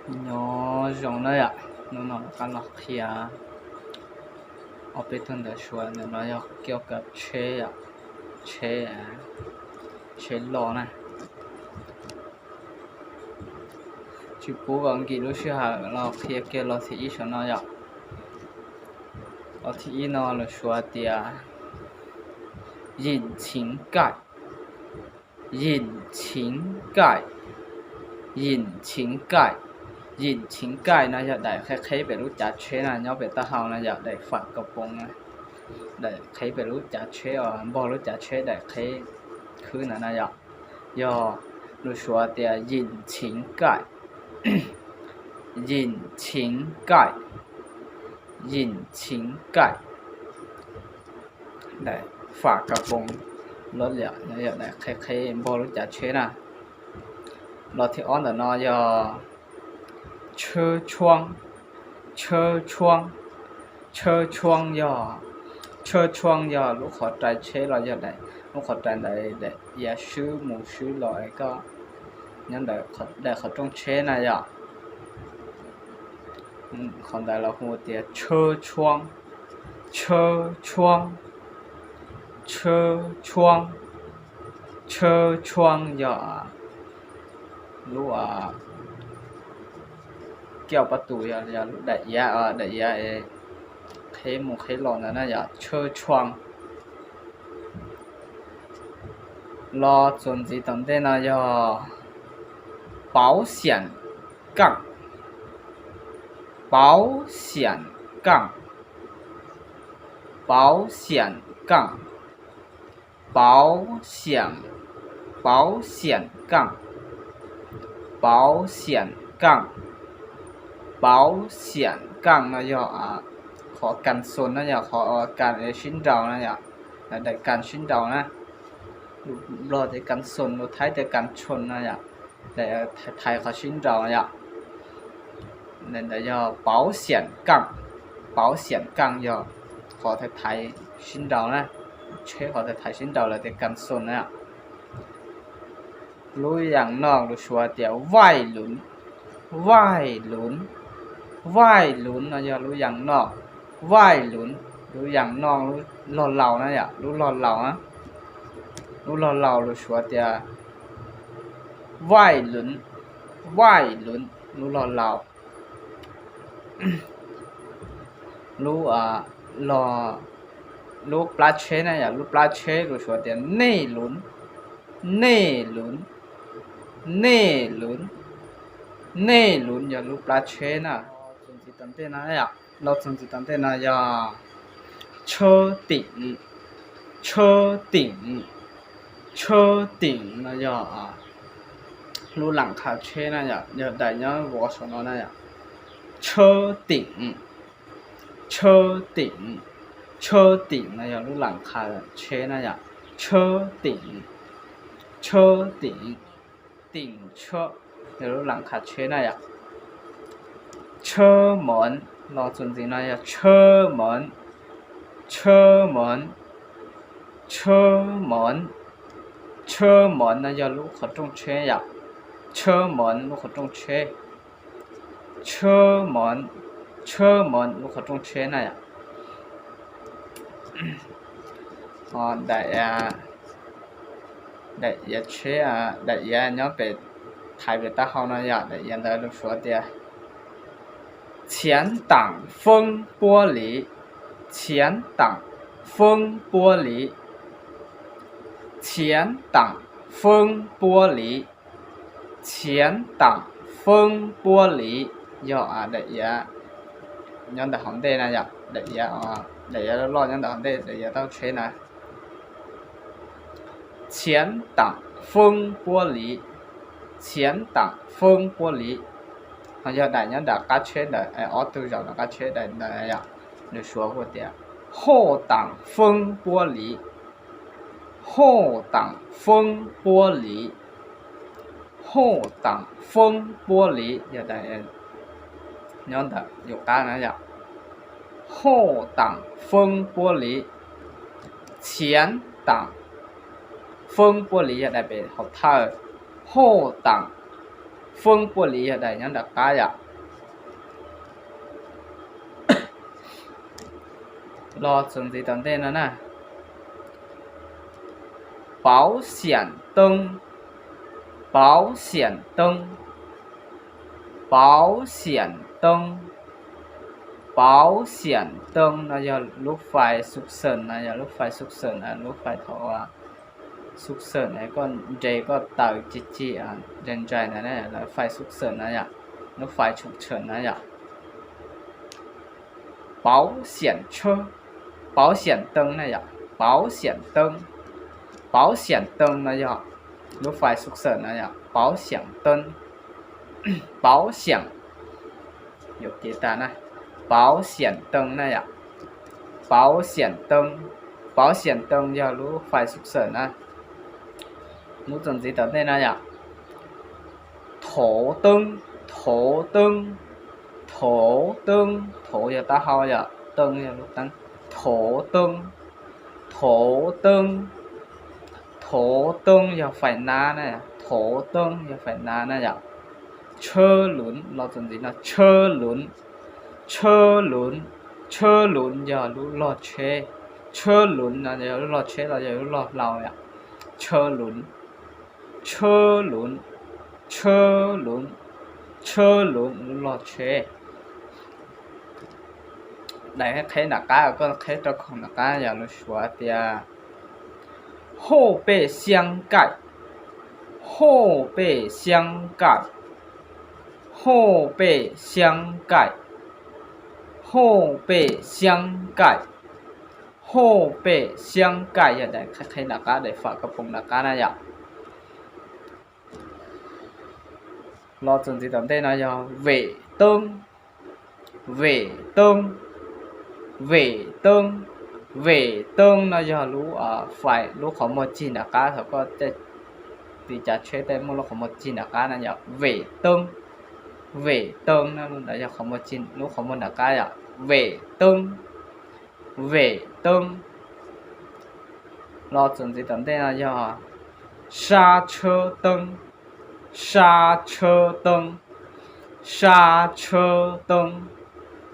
Nyob zoo na yom, hnub no rov qab los qhia ob peb tug ntawv Suav. Ntawm no yog kiv kav tsheb yom, tsheb, tsheb loj na. Tsis pub kom nkim lub sij hawm los qhia kiag lo thib ib saum no yom. Lo thib ib no lus Suav tias yim chiv kaim, yim chiv kaim, yim chiv kaim. Yim chiv kaim no yog daim qheb qheb pem lub cav tsheb na, nyob pem taub hau no yog daim fam kaus poos na. Daim qheb pem lub cav tsheb os, npog lub cav tsheb daim qheb khwb ntawd na yom. Yog lus Suav tias yim chiv kaim, yim chiv kaim, yim chiv kaim. Daim fam kaus poos loj liam no yog daim qheb qheb npog lub cav tsheb na. Lo thib ob ntawm no yog tshawb tshuab, tshawb tshuab, tshawb tshuab yog, tshawb tshuab yog lub qhov rai tsheb los yog daim, lub qhov rai ntawd daim iav swb mus swb los es koj nyob ntawm daim qhov rooj tsheb na yom. Qhov ntawd los hu tias tshawb tshuab, tshawb tshuab, tshawb tshuab, tshawb tshuab yog lub kiab pab tus, yog daim iav, daim iav qheb mus qheb los ntawd na yom, tshawb tshuab. Los txuas ntxiv tom ntej no yog pauv xiam kaaj, pauv xiam kaaj, pauv xiam kaaj, pauv xiam, pauv xiam kaaj, pauv xiam kaaj, pauv xiam kaaj no yog qhov kas xoo na yom, qhov kas sib nraus na yom, daim kas sib nraus na. Lus Nplog tias kas xoo, lus Thaib tias kas tshoo na yom, thaiv qhov sib nraus yom. Ntawd yog pauv xiam kaaj, pauv xiam kaaj yog qhov thaiv thaiv sib nraus na, tsheb qhov thaiv thaiv sib nraus lawv tias kas xoo na. Lub yaam noj lus Suav tias vaij luv, vaij luv, vaij luv no yog lub yaam noj, vaij luv, lub yaam noj lub log laus na yom, lub log laus na. Lub log laus lus Suav tias vaij luv, vaij luv, lub log laus. Lub, lub plab tsheb na yom, lub plab tsheb lus Suav tias nej luv, nej luv, nej luv, nej luv yog lub plab tsheb na. Txuas ntxiv tom ntej no yom, los txuas ntxiv tom ntej no yog tshawb tim, tshawb tim, tshawb tim no yog lub laam qha tsheb na yom, yog daim nyob vov saum no na yom. Tshawb tim, tshawb tim, tshawb tim no yog lub laam qha tsheb na yom. Tshawb tim, tshawb tim, tim tshawb yog lub laam qha tsheb na yom. Tshawb mov, los txuas ntxiv no yog tshawb mov, tshawb mov, tshawb mov, tshawb mov no yog lub qhov rooj tsheb yom. Tshawb mov lub qhov rooj tsheb, tshawb mov, tshawb mov lub qhov rooj tsheb na yom. Daim, daim iav tsheb, daim iav nyob pem, thaiv pem taub hau no yom, daim iav ntawd lus Suav tias 钱挡风玻璃, 钱挡风玻璃, 钱挡风玻璃, 钱挡风玻璃 yog daim iav nyob ntawm hauv ntej na yom, daim iav, daim iav loj loj nyob ntawm hauv ntej, daim iav taub tsheb na. 钱挡风玻璃, 钱挡风玻璃 no yog daim nyob nram qab tsheb ntawd, ob tug zaum nram qab tsheb daim ntawd yom. Lus Suav hu tias 后挡风玻璃, 后挡风玻璃, 后挡风玻璃 yog daim nyob ntawm yus qab na yom. 后挡风玻璃, 前挡风玻璃 yog daim pem hauv thawj, 后挡 Foob puaj li yog daim nyob nram qab yom. Los txuas ntxiv tom ntej no na. Pauv xiam toob, pauv xiam toob, pauv xiam toob, pauv xiam toob no yog lub fais xuj xeem na, yog lub fais xuj xeem na, lub fais thaum xuj xeem na, koj nres koj taws cig cig ntsais ntsais ntawd na, lawv fais xuj xeem na yom, lub fais xuj xeem na yom. Pauv xiam tsheb, pauv xiam toob na yom, pauv xiam toob, pauv xiam toob no yog lub fais xuj xeem na yom, pauv xiam toob, pauv xiam, yuam kev tas na, pauv xiam toob na yom, pauv xiam toob, pauv xiam toob yog lub fais xuj xeem na. Mus txuas ntxiv tom ntej no yom. Thauv toob, thauv toob, thauv toob, thauv yog taub hau yom, toob yog lub teeb, thauv toob, thauv toob, thauv toob yog fais nab na, thauv toob yog fais nab na yom. Tsheb luv, los txuas ntxiv no, tsheb luv, tsheb luv, tsheb luv yog lub log tsheb, tsheb luv no yog lub log tsheb los yog lub log hlau yom, tsheb luv, tsheb luv, tsheb luv, tsheb luv lub log tsheb. Daim qheb nram qab, koj qheb rau khoom nram qab yog lus Suav tias 后备箱盖, 后备箱盖, 后备箱盖, 后备箱盖, 后备箱盖 yog daim qheb nram qab, daim fam kab poom nram qab na yom. Los txuas ntxiv tom ntej no yog vem toob, vem toob, vem toob, vem toob no yog lub fais, lub qhov muag cig nram qab, thaum koj caij tis cav tsheb tej muaj lub qhov muag cig nram qab na yom, vem toob, vem toob na, lub ntawd yog qhov muag cig, lub qhov muag nram qab yom, vem toob, vem toob. Los txuas ntxiv tom ntej no yog sab tsheb toob, sab tsheb toob, sab tsheb toob,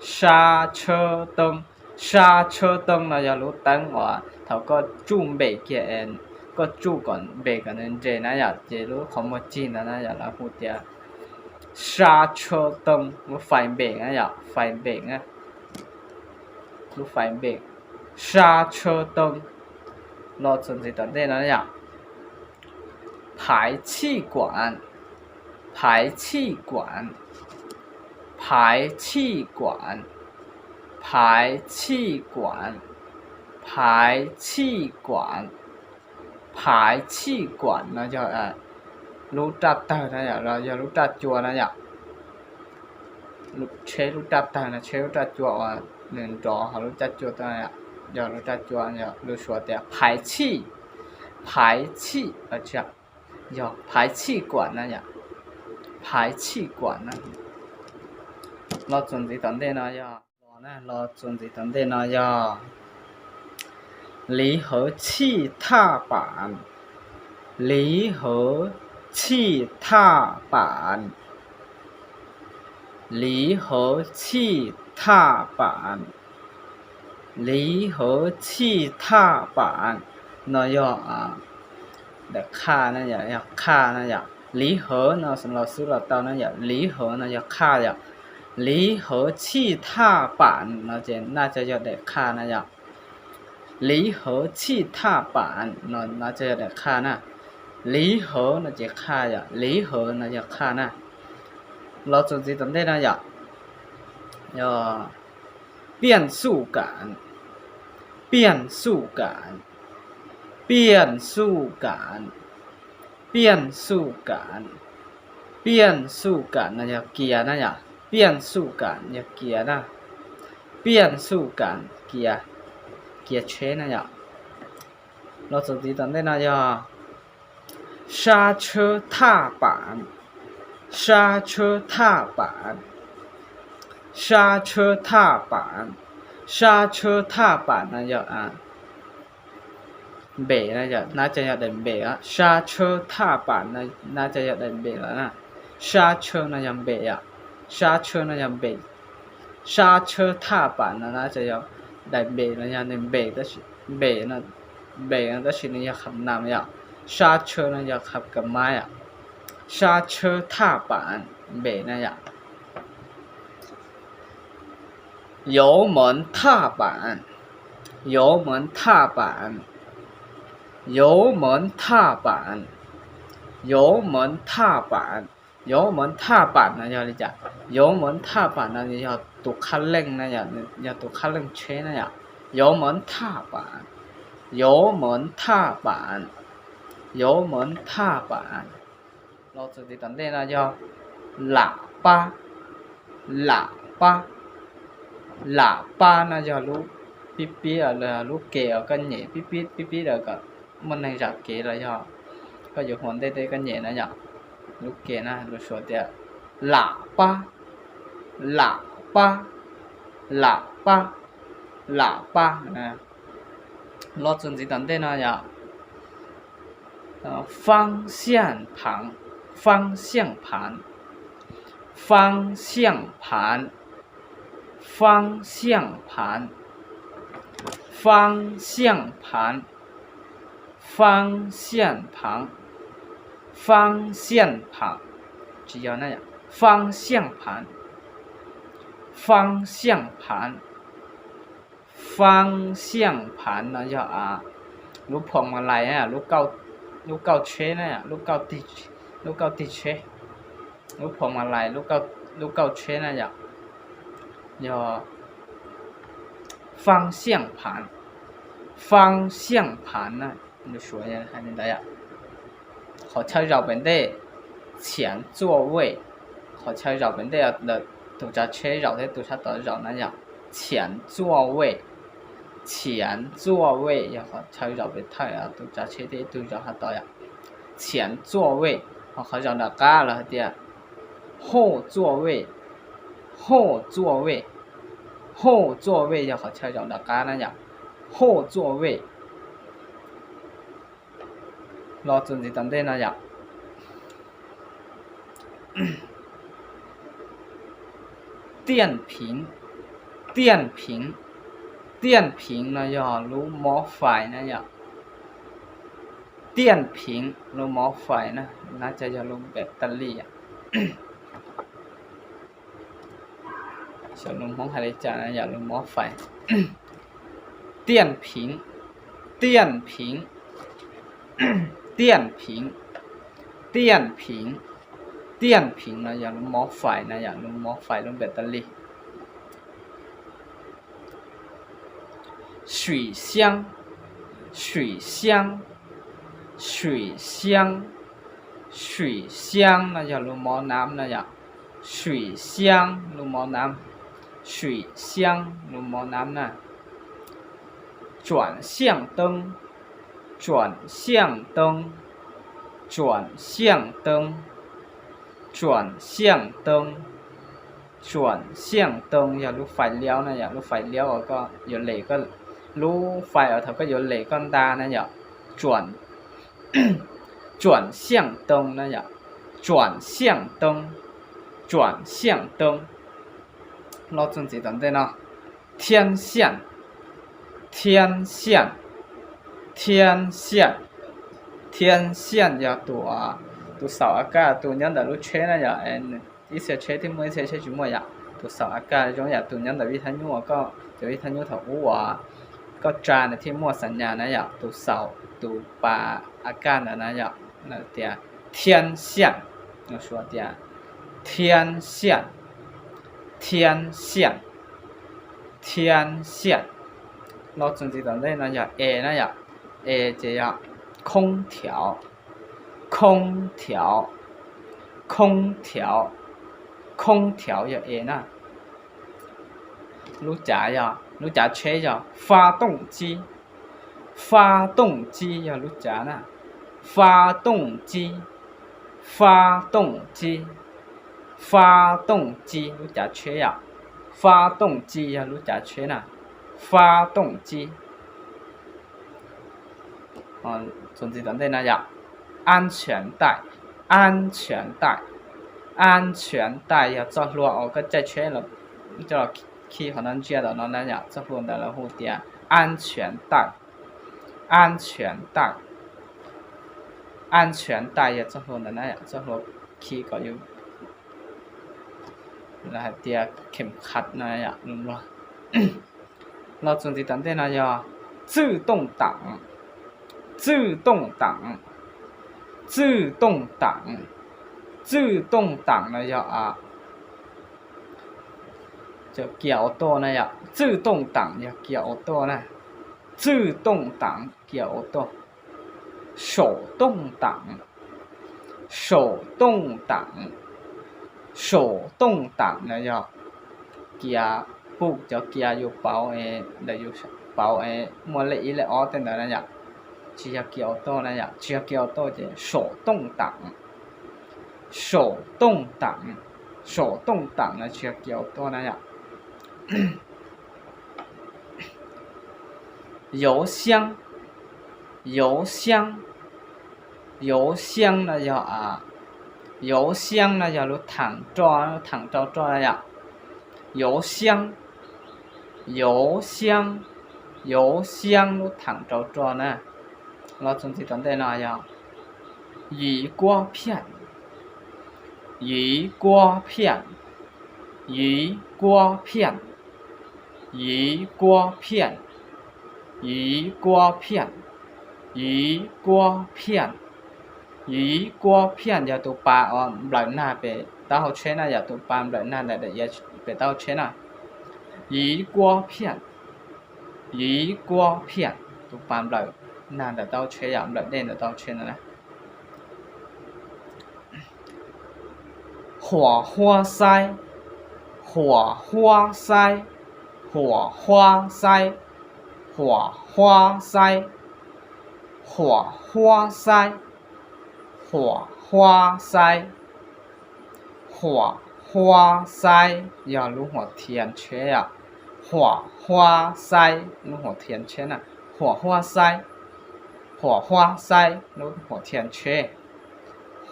sab tsheb toob. Sab tsheb toob no yog lub teeb uas thaum koj tsuj npem kiag, koj tsuj kom npem kom nres na yom, ces lub qhov muag cig ntawd na yom, lawv hu tias sab tsheb toob, lub fais npem na yom, fais npem na, lub fais npem, sab tsheb toob. Los txuas ntxiv tom ntej no yom. 排气管, 排气管, 排气管, 排气管, 排气管, 排气管 no yog lub raj tawg na yom, los yog lub raj cua na yom. Tsheb lub raj tawg no, tsheb lub raj cua uas nws nrov hauv lub raj cua, yog lub raj cua, lus Suav tias 排气, 排气, yog 排气管 na yom, 排气管 na. Los txuas ntxiv tom ntej no yog, los txuas ntxiv tom ntej no yog 离合器踏板, 离合器踏板, 离合器踏板, 离合器踏板 no yog daim qhaj na yom, yog qhaj na yom. 离合 no los xwb los tau na yom, 离合 no yog qhaj yom. 离合器踏板 no ces naj cov yog daim qhaj na yom. 离合器踏板 no naj cov yog daim qhaj na. 离合 no ces qhaj yom, 离合 no yog qhaj na. Los txuas ntxiv tom ntej no yom, yog 变速杆, 变速杆, 变速杆, 变速杆, 变速杆 no yog kias na yom, 变速杆 yog kias na, 变速杆 kias, kias tsheb na yom. Los txuas ntxiv tom ntej no yog 刹车踏板, 刹车踏板, 刹车踏板, 刹车踏板 no yog npem na yom, naj cov yog daim npem, 刹车踏板 naj cov yog daim npem los na. Sab tshawb no yog npem yom, sab tshawb no yog npem. Sab tshawb thaj pam no na ces yog daim npem no yog nws npem tab sis npem, npem no tab sis nws yog kham nam yom. Sab tshawb no yog kham kam mab yom. Sab tshawb thaj pam npem na yom. Yuv moov thaj pam, yuv moov thaj pam, yuv moov thaj pam, yuv moov thaj pam. Yuv moov thaj pam no yog li cas? Yuv moov thaj pam no yog tus qhab leej na yom, yog tus qhab leej tsheb na yom. Yuv moov thaj pam, yuv moov thaj pam, yuv moov thaj pam. Los txuas ntxiv tom ntej no yog lam pab, lam pab, lam pab no yog lub pib pib, lub ke uas koj nyem pib pib pib pib lawm kom muaj neeg zam kev los yog koj yuav hu ua ntej tej koj nyem na yom. Lub ke na lus Suav tias lam pab, lam pab, lam pab, lam pab. Los txuas ntxiv tom ntej no yog 方向盘, 方向盘, 方向盘, 方向盘, 方向盘, 方向盘, 方向盘, tsis yog na yom, 方向盘, 方向盘. 方向盘 no yog lub phuam ma lais, lub kauj tsheb na, lub kauj tig tsheb, lub phuam ma lais, lub kauj tsheb na yom, yog 方向盘, 方向盘 na, lus Suav hais li ntawd. Qhov chaw zaum pem ntej, 前座位, qhov chaw zaum pem ntej tus tsav tsheb zaum thiab tus sab tod zaum na yom, 前座位, 前座位 yog qhov chaw zaum pem thawj tus tsav tsheb thiab ib tug zaum sab tod yom, 前座位. Ho qhov zaum nram qab los hais tias 后座位, 后座位, 后座位 yog qhov chaw zaum nram qab na yom, 后座位. Los txuas ntxiv tom ntej no yom, 电瓶, 电瓶, 电瓶 no yog lub mob fais na yom. 电瓶 lub mob fais na, nab cov yog lub npam tas li. Xyov lus Hmoob hais li cas na yom, lub mob fais. 电瓶, 电瓶, 电瓶, 电瓶, 电瓶 no yog lub mob fais na yom, lub mob fais lub npam tas li. 水箱, 水箱, 水箱, 水箱 no yog lub mob nab na yom. 水箱 lub mob nab, 水箱 lub mob nab na. 转向灯, 转向灯, 转向灯, 转向灯, 转向灯 yog lub fais liab na yom, lub fais liab uas koj yuav les, lub fais uas thaum koj yuav les koj nta na yom. 转, 转向灯 na yom, 转向灯, 转向灯. Los txuas ntxiv tom ntej no, 天线, 天线, 天线, 天线 yog tus, tus xaum A K tus nyob ntawm lub tsheb na yom, ib txhia tsheb thiaj muaj ib txhia tsheb tsis muaj yom. Tus xaum A K zoo yam tus nyob ntawm vij thaj nyuj uas koj, cov vij thaj nyuj thaum ub uas koj tsa nws thiaj muaj xas nyas na yom, tus xaum tus pas A K ntawd na yom. Lawv tias 天线, lus Suav tias 天线, 天线, 天线. Los txuas ntxiv tom ntej no yog e na yom, e ces yog 空调, 空调, 空调, 空调 yog e na. Lub cav yog, lub cav tsheb yog 发动机, 发动机 yog lub cav na, 发动机, 发动机, 发动机 lub cav tsheb yom, 发动机 yog lub cav tsheb na, 发动机. Txuas ntxiv tom ntej no yom, 安全带, 安全带, An xyuav tais yog txoj hlua uas koj caij tsheb los coj los khi qhov no ntsia tom no na yom. Txoj hlua ntawd lawv hu tias an xyuav tais, an xyuav tais, an xyuav tais yog txoj hlua ntawd na yom, txoj hlua khi kom yus, lawv hais tias khem khav no yom. Los txuas ntxiv tom ntej no yog txwj tooj tam, txwj tooj tam, txwj tooj tam, txwj tooj tam no yog cov kias auto na yom. Txwj tooj tam yog kias auto na. Txwj tooj tam kias auto. Saum tooj tam, saum tooj tam, saum tooj tam no yog kias, pum cov kias yus pauv, ntawm yus pauv muaj lej ib lej ob tej ntawd na yom. Tsis yog kias auto na yom, tsis yog kias auto ces saum tooj tam, saum tooj tam, saum tooj tam no tsis yog kias auto na yom. Yauv xyaab, yauv xyaab, yauv xyaab no yog, yauv xyaab no yog lub thaam roj, lub thaam rau roj na yom. Yauv xyaab, yauv xyaab, yauv xyaab lub thaam rau roj na. Los txuas ntxiv tom ntej no yog yim kuab phiaj, yim kuab phiaj, yim kuab phiaj, yim kuab phiaj, yim kuab phiaj, yim kuab phiaj. Yim kuab phiaj yog tus pas uas nplawm nag pem taub hau tsheb na yom, tus pas nplawm nag ntawm daim iav pem taub hau tsheb na. Yim kuab phiaj, yim kuab phiaj, tus pas nplawm nag ntawm taub hau tsheb yom, nplawm dej ntawm taub hau tsheb ntawd na. Huam huab xaib, huam huab xaib, huam huab xaib, huam huab xaib, huam huab xaib, huam huab xaib. Huam huab xaib yog lub huam thiab tsheb yom. Huam huab xaib lub huam thiab tsheb na. Huam huab xaib, huam huab xaib lub huam thiab tsheb.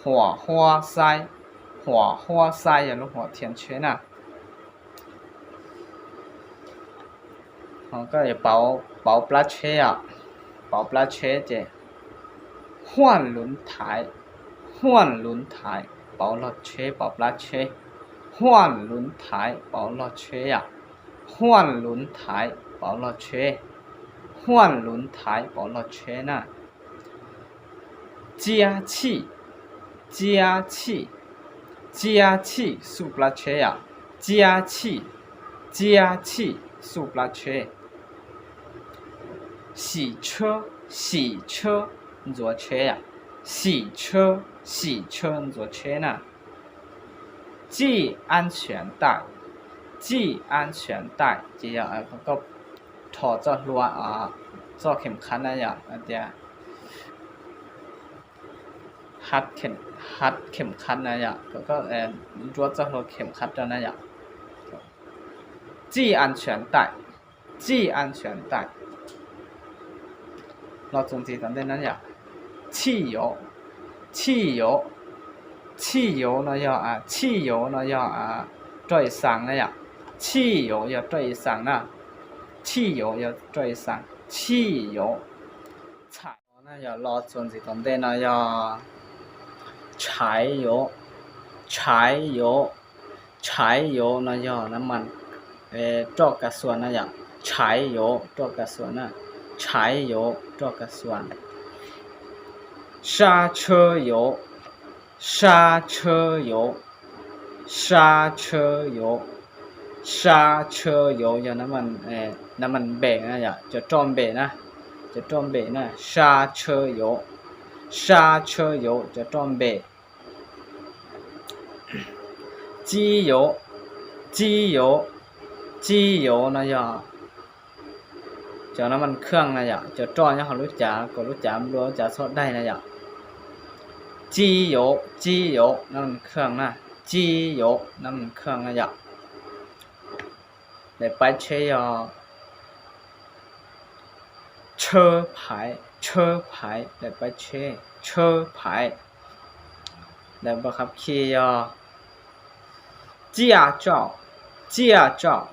Huam huab xaib, huam huab xaib yog lub huam thiab tsheb na. Koj yuav pauv plab tsheb os, pauv plab tsheb ces huaj luv thaiv, huaj luv thaiv pauv log tsheb, pauv plab tsheb. Huaj luv thaiv pauv log tsheb yom, huaj luv thaiv pauv log tsheb, huaj luv thaiv pauv log tsheb na. Txiab txhij, txiab txhij, txiab txhij xuj plab tsheb yom. Txiab txhij, txiab txhij xuj plab tsheb. Xim tshab, xim tshab ntxuav tsheb yom. Xim tshab, xim tshab ntxuav tsheb na. Txij ab xyuav taim, txij ab xyuav taim ces yog koj rho txoj hlua, txoj khem khab na yom, tias hab khem khab na yom, koj nruab txoj hlua khem khab rau na yom. Txij ab xyuav taim, txij ab xyuav taim. Los txuas ntxiv tom ntej na yom. Txhij yauv, txhij yauv, txhij yauv no yog, txhij yauv no yog roj ib xaas na yom. Txhij yauv yog roj ib xaas na. Txhij yauv yog roj ib xaas, txhij yauv. Txhais na yom, los txuas ntxiv tom ntej no yog tshaiv yauv, tshaiv yauv, tshaiv yauv no yog na mas roj kav xuas na yom. Tshaiv yauv roj kav xuas na, tshaiv yauv roj kav xuas. Sab tshab yauv, sab tshab yauv, sab tshab yauv, sab tshab yauv yog na mas npem na yom, cov roj npem na, cov roj npem na, sab tshab yauv, sab tshab yauv cov roj npem. Txib yauv, txib yauv, txib yauv no yog cov na mas khaj na yom, cov roj nyob hauv lub cav kom lub cav nplua lub cav txhob daig na yom. Txib yauv, txib yauv na mas khaj na, txib yauv na mas khaj na yom. Daim paib tsheb yog tshawb phaiv, tshawb phaiv, daim paib tsheb tshawb phaiv. Daim npawb qhab khi yog 驾照, 驾照,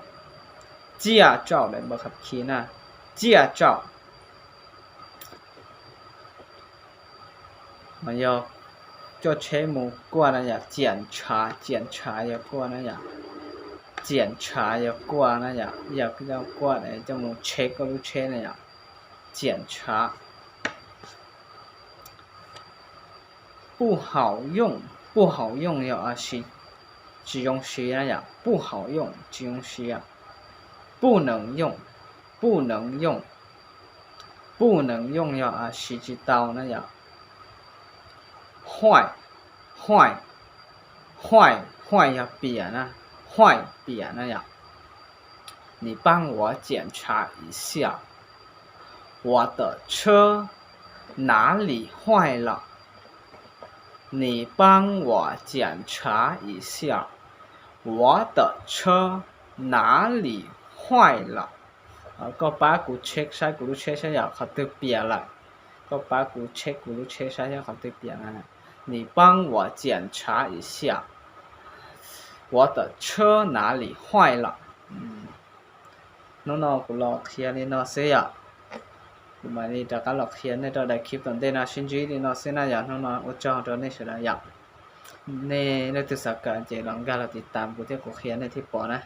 驾照 để màขับขี่ na, 驾照. Mas yog coj tsheb mus kuaj na yom, 检查, 检查 yog kuaj na yom, 检查 yog kuaj na yom, yog kuaj coj mus check koj lub tsheb na yom, 检查. 不好用, 不好用 yog tsis zoo siv na yom, 不好用 tsis zoo siv. 不能用, 不能用, 不能用 yog siv tsis tau na yom. 坏, 坏, 坏, 坏 yog piam na, 坏 piam na yom. 你帮我检查一下，我的车哪里坏了？你帮我检查一下，我的车哪里坏了？ Koj pab kuv check saib kuv lub tsheb saib yog qhov twg piam lawm. Koj pab kuv check kuv lub tsheb saib yog qhov twg piam na. 你帮我检查一下，我的车哪里坏了？ Hnub no kuv los qhia li no xwb yom. Kuv mam li rov qab los qhia nej rau daim clip tom ntej no, sib ntsib li no xwb na yom. Hnub no ua tsaug rau nej sawv daws yom. Nej leej twg xav kawm ces los nkag los tiv tam kuv thiab kuv qhia nej thiaj pom na.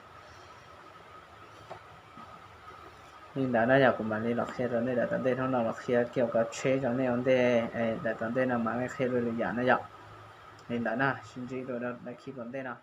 Li ntawd na yom, kuv mam li los qhia rau nej daim tom ntej, hnub no los qhia kiag kov tsheb rau nej ua ntej, daim tom ntej no mam li qhia dua lwm yam na yom. Li ntawd na, sib ntsib dua daim clip tom ntej no.